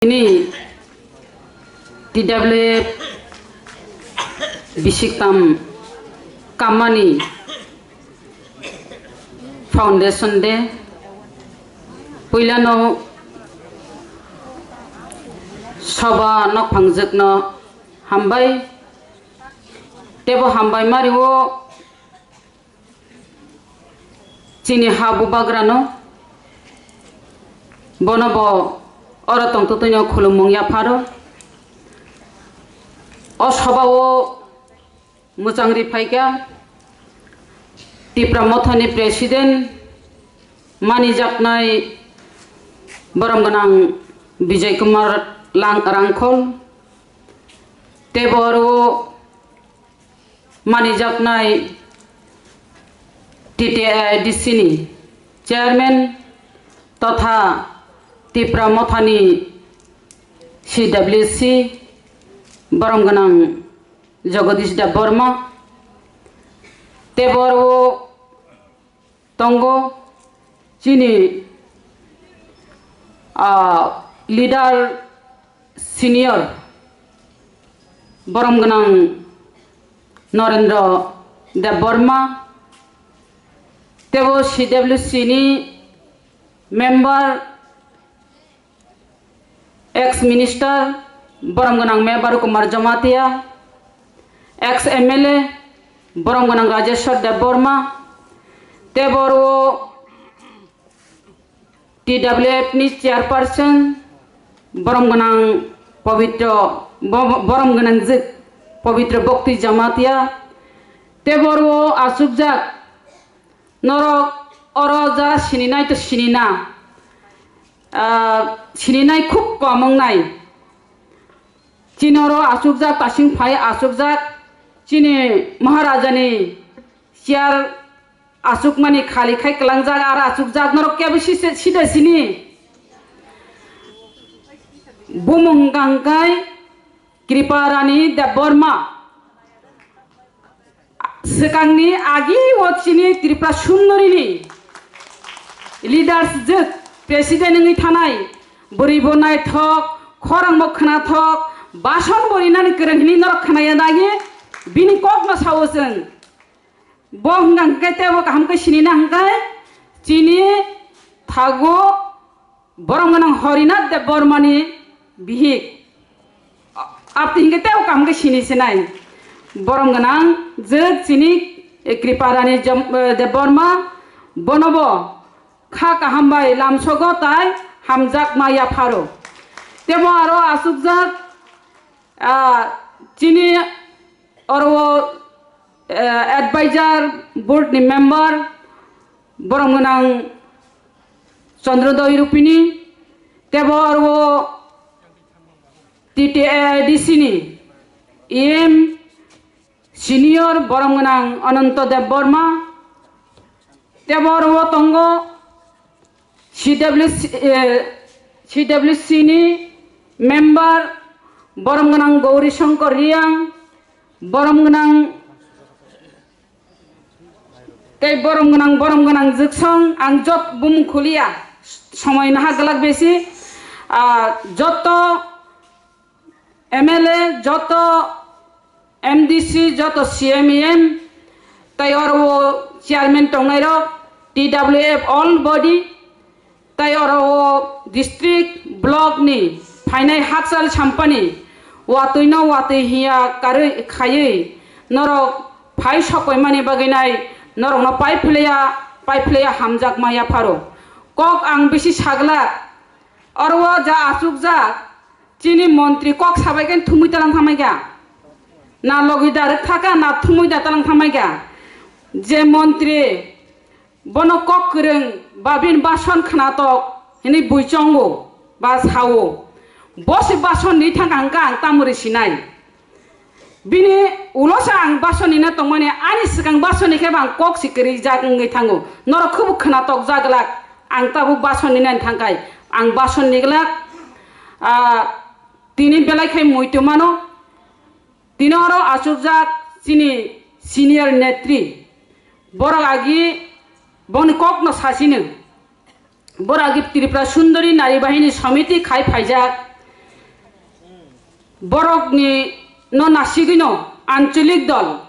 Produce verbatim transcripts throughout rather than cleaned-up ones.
Tini T W F bisiktam kamani Foundation Day. Puilano soba nokphangjwkno hambai, tebo hambai mario. Chini ha bubagrano, bono bo oro tongtwtwino khulumung yapharo. O sobao mwchang ri phaikha Tipra Mothani President manijaknai borom gwnang Bijay Kumar Lang-, Rangkhol, tei bo oro manijaknai T T A D C ni Chairman totha Tipra Mothani C W C borom gwnang Jagadish Debbarma, tei bo oro tongo chini, ah, leader senior borom gwnang Narendra Debbarma, tebo C W C ni member, ex minister borom gwnang Mebar Kumar Jamatia, ex M L A borom gwnang Rajeshwar Debbarma, tei boro T W F ni chairperson borom gwnang Pabitra, bo-, borom gwnang jwk Pabitra Bhakti Jamatia, tei boro achukjak. Norok oro ja sininai to sinina, ah, sininai khub kom wngnai. Chini oro achukjak, tasing phai achukjak, chini Maharajani chair achukmani khali khai kwlangjak, aro achukjak, norok kebo sise-, sida sini. Bumung hwnkha hwnkhe Kripa Rani Debbarma. Swkangni agi o chini Tripura Sundorini leaders jwk president wngwi thanai, bwrwi bo naithok, khorang bo khwnathok, bason bo rinani kwrwng hinwi norok khwnaya dagi, bini kokno sao chwng. Bo hwnkha hwnkhe teibo kaham khe sinina hwnkhe chini thago borom gwnang Horinath Debbarmani bihik. Abtwi hwnkhe teibo kaham khe sini sinai. Borom gwnang jwk chini, eh, Kripa Rani Jom-, eh, Debbarma, bonobo kha kaham bai lamsogo tai hamjakma yapharo. Teibo aro achukjak, ah, chini oro, eh, advisor board ni member borom gwnang Chandrodoi Rupini, teibo oro T T A D C ni E M senior borom gwnang Ananto Debbarma, teibo oro tongo C W C, eh, C W C ni member borom gwnang Gauri Shankar Riang, borom gwnang tei borom gwnang, borom gwnang jwksong ang jot bumung khuliya, somoi naha glak besi, ah, joto M L A, joto M D C, joto C M E M, tei oro o chairman tongnairok, T W F all body, tei oro o district, block ni phainai hakchal sampani watwi no watwi hiya karwi khaiwi norok phai sokoimani bagwi nai norokno paiphlaiya, paiphlaiya hamjakma yapharo. Kok ang bisi saglak, oro o ja achukjak, chini montri kok sabai khe thumui talang thamai kha. Na logwi direct thaka, na thumui da talang thamai kha. Je montri bono kok kwrwng ba bini bason khwnatok hinwi bui chongo ba sao. Bo se bason ni thangka hwnkha ang tamuri sinai. Bini ulo se ang bason ni na tongmani, ani swkang bason ni khe ba ang kok si kwrwi jak wngwi thango. Norok khubu khwnatok jaglak. Ang tabuk bason ni nani thangkai, ang bason ni glak, ah, tini belai khai muitu mano. Tini oro achukjak chini senior netri, borok agi boni kokno sasino, borok agi Tripura Sundori Nari Bahini Samiti khai phaijak, Borokni no nasigwino ancholik dol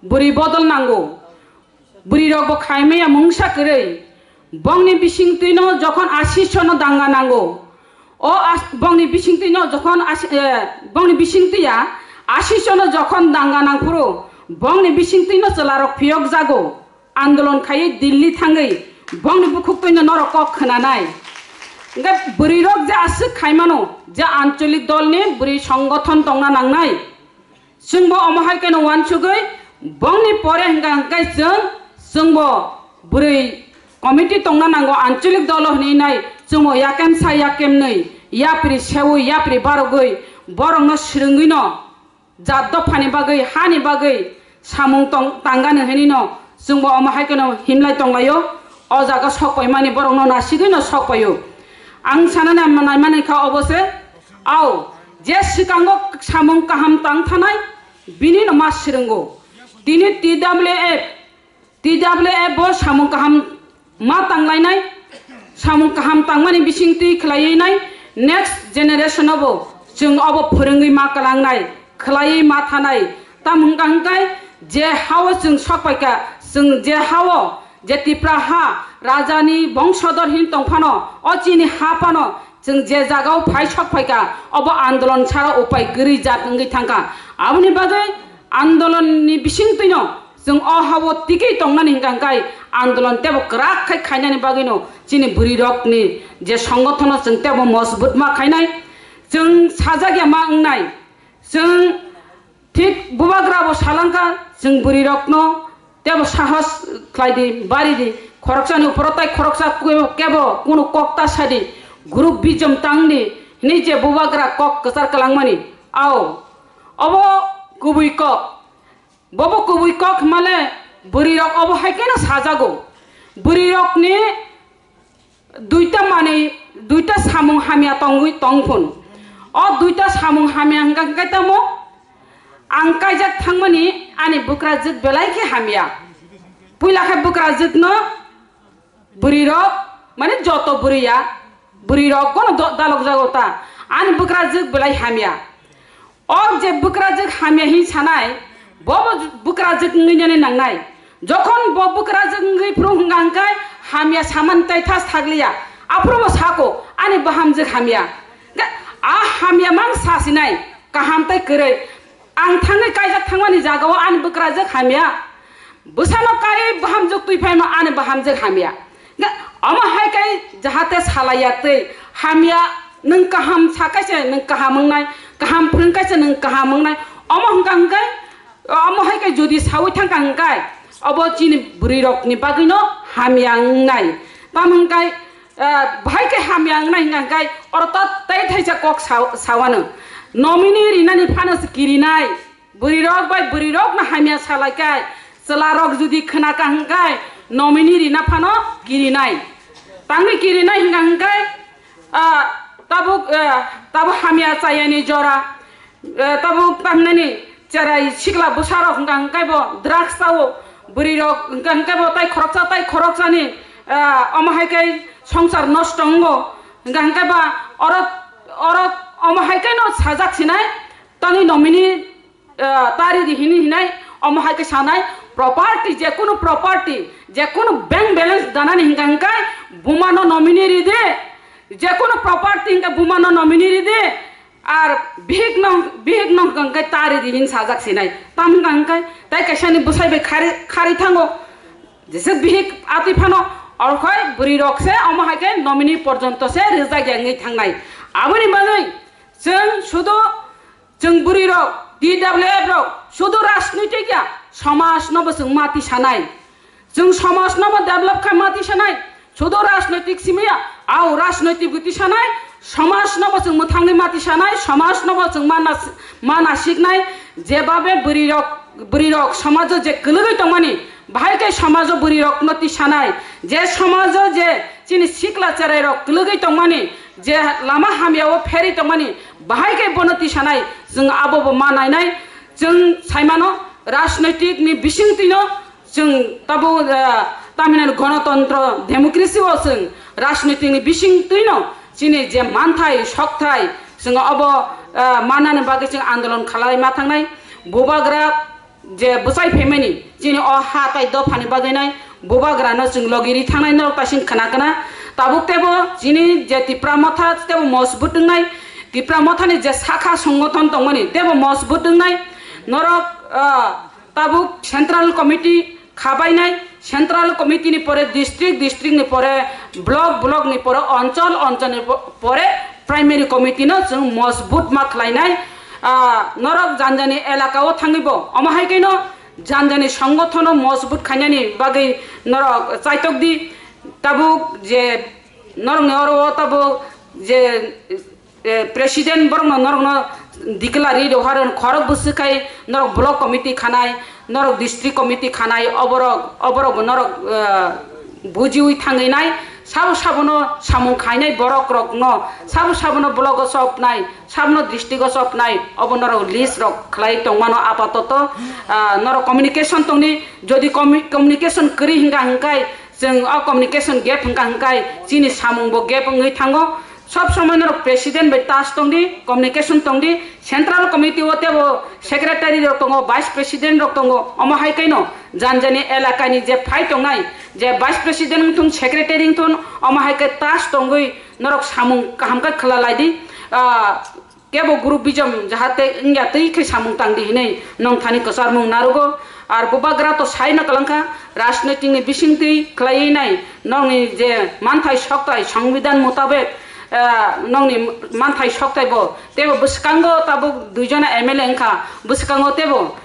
bwrwi bodol nango. Bwrwi rok bo khaimaya mungsa kwrwi. Bongni bisingtwi no jokhon ashish no danga nango. O as-, bongni bisingtwi no jokhon ash-, eh, bongni bisingtwi ya ashish no jokhon danga nangphuru, bongni bisingtwi no chwla rok phiyok jago. Andolon khaiwi Delhi thangwi bongni bukhuktwino norok kok khwnanai. Hwnkhe bwrwirok je aswk khaimano, je ancholik dolni bwrwi songgothon tongna nangnai. Chwngbo omo hai kheno uansugwi bongni pore hwnkha hwnkhe chwng, chwngbo bwrwi committee tongna nango ancholik dolo hwnwi nai chwngbo yakem sa yakem nwi yapri seui yapri barogwi borokno swrwngwino jat dophani bagwi, hani bagwi samung tong-, tangani hwnwi no chwngbo omo hai kheno himlai tonglaio. O jaga sok paimani borokno nasigwi no sok paio. Ang sanani naimani kha obo se, ao je swkango samung kaham tang thanai bini no ma swrwngo. Tini T W F T W F bo samung kaham ma tanglainai, samung kaham tangmani bisingtwi khwlaiwi nai next generation no bo chwng obo phwrwngwi ma kwlangnai, khwlaiwi ma thanai. Tamo hwnkha hwnkhe je hao chwng sok paikha, chwng je hao je Tipra ha rajani bongsodor hin tongphano, o chini ha phano chwng je jagao phai sok phaikha, obo andolon sara upai kwrwi jat wngwi thangkha. Aboni bagwi andolonni bisingtwino chwng o hao tikwi tongnani hwnkha hwnkhe andolon teibo kwrak khai khainani bagwino chini bwrwirokni je songothono chwng teibo mojbut ma khainai. Chwng sajak ya ma wngnai, chwng thik bubagra bo salangkha, chwng bwrwirokno teibo sahos khlai di, bari di, khoroksani uporo tai khoroksa kebo, kebo kunu kok ta sa di, group bijom tang di hwnwi je bubagra kok kwchar kwlangmani. Ao, obo kubui kok. Bobo kubui kok hwnmale bwrwirok obo hai kheno sajago. Bwrwirokni duita manwi, duita samung hamya tongwi tong phun. O duita samung hamya hwnkha hwnkhe tamo? Ang kaijak thangmani ani bwkrajwk belai khe hamya. Puila khe bwkrajwkno bwrwirok, mane joto bwrwi ya, bwrwirok gono do-, dalokjago ta. Ani bwkrajwk belai hamya. O je bwkrajwk hamya hin sanai, bo bo bwkrajwk wngwi nani nangnai. Jokhon bo bwkrajwk wngwi phuru hwnkha hwnkhe hamya saman tai thas thagliya. Aphuru bo sako, ani bahamjwk hamya. Ga-, a hamya mang sa sinai, kaham tai kwrwi. Ang thangwi kaijak thangmani jagao ani bwkrajwk hamya. Bwsano kai bahamjwk twi phaima ani bahamjwk hamya. Ga-, omo hai kai jahate salaiya twi hamya, nwng kaham sa kaisa nwng kaham wngnai, kaham phwrwng kaisa nwng kaham wngnai. Omo hwnkha hwnkhe, omo hai kai jodi saui thangkha hwnkhe, obo chini bwrwirokni bagwino hamya wngnai. Tamo hwnkhe, Ah, bahai khe hamya wngnai hwnkha hwnkhe oro to tei thaisa kok sa-, sawano. Nominee rinani phano se kirinai. Bwrwirok bai bwrwirokno hamya salai khe chwlarok jodi khna kha hwnkhe nominee rina phano kirinai. Tangwi kirinai hwnkha hwnkhe, ah, tabuk, ah, tabuk hamya chayani jora. Eh, tabuk tamnani cherai sikla bwsarok hwnkha hwnkhe bo drugs chao, bwrwirok hwnkha hwnkhe bo tai khoroksa tai khoroksani, eh, omo hai khe songsar nosto wngo. Hwnkha hwnkhe ba oro, oro omo hai khe no sajak sinai, tangwi nominee, eh, ta ridi hini hinai, omo hai khe sanai, property, jekunu property, jekunu bank balance danani hwnkha hwnkhe bumano nominee ridi, jekunu property hwnkhe bumano nominee ridi, Ar bihik no, bihik no hwnkha hwnkhe ta ridi hin sajak sinai. Tam hwnkha hwnkhe tai kaisa ni bwsai bai khari, khari thango. Jesa bihik atwi phano orkhoi bwrwi rok se omo hai khe nominee porjonto se rijak ya wngwi thangnai. Aboni bagwi chwng sudu chwng bwrwi rok, D W F rok sudu rajnoitik ya, somaj no bo chwng mati sanai. Chwng somaj no bo develop khai mati sanai, sudu rajnoitik simi ya, au rajnoitik bo tisanai, somaj no bo chwng mwthangwi mati sanai, somaj no bo chwng mana, mana siknai, jebabe bwrwi rok, bwrwi rok somajo je kwlwgwi tongmani, bahai khe somajo bwrwi rok no tisanai, je somajo je chini sikla cherai rok kwlwgwi tongmani, je lama hamya o pherwi tongmani, bahai khe bono tisanai, chwng abo bo ma nainai, chwng saimano rajnoitik ni bisingtwi no Chwng tabuk, ah, tamhinani gonotontro, democracy o chwng rajnitikni bisingtwino chini je manthai, sokthai, chwng obo ah, manani bagwi chwng andolon khalai ma thangnai. Bubagra je bwchai phaimani chini o ha tai dophani bagwi nai bubagrano chwng logi ri thangnai norok taising khna khna. Tabuk tebo chini je Tipra Motha tebo mojbut wngnai, Tipra Mothani je sakha songothon tongmani tebo mojbut wngnai. Norok, ah, tabuk Central Committee khabainai, Central Committee ni pore district, district ni pore block, block ni pore onchol, onchol ni po-, pore primary committee no chwng mojbut ma khlainai. Ah, norok janjani elaka o thangwi bo omo hai khe no janjani songothono mojbut khainani bagwi norok chaitok di. Tabuk je norokni oro o tabuk je, eh, president borokno norokno declare rw haro khorok bwswk khai norok block committee khanai, norok district committee khanai, oborok, oborok bo norok, eh, bujiwi thangwi nai, sabo sabono samung khainai borok rokno, sabo sabono block o sopnai, sabono district o sopnai, obo norok list rok khlai tongmano apatoto, ah, norok communication tongni, jodi commu-, communication kwrwi hwnkha hwnkhe, chwng o communication gap hwnkha hwnkhe chini samung bo gap wngwi thango. Sob somoi norok president bai touch tongdi, communication tongdi, central committee o tebo secretary rok tongo, vice president rok tongo, omo hai khe no janjani elakani je phai tongnai, je vice president wngthun, secretary wngthun, omo hai khe touch tongwi norok samung kaham khe khwla lai di. Ah, kebo group bijom jahate wngya twi khe samung tang di hinwi nong thani kwcharmung narugo. Ar bubagra to sai na kwlangkha, rajnoitik ni bisingtwi khlaiwi nai nongni je manthai soktai, songbidan mutabek, ah, nongni manthai soktai bo tebo bwskango tabuk duijona M L A wngkha, bwskango tebo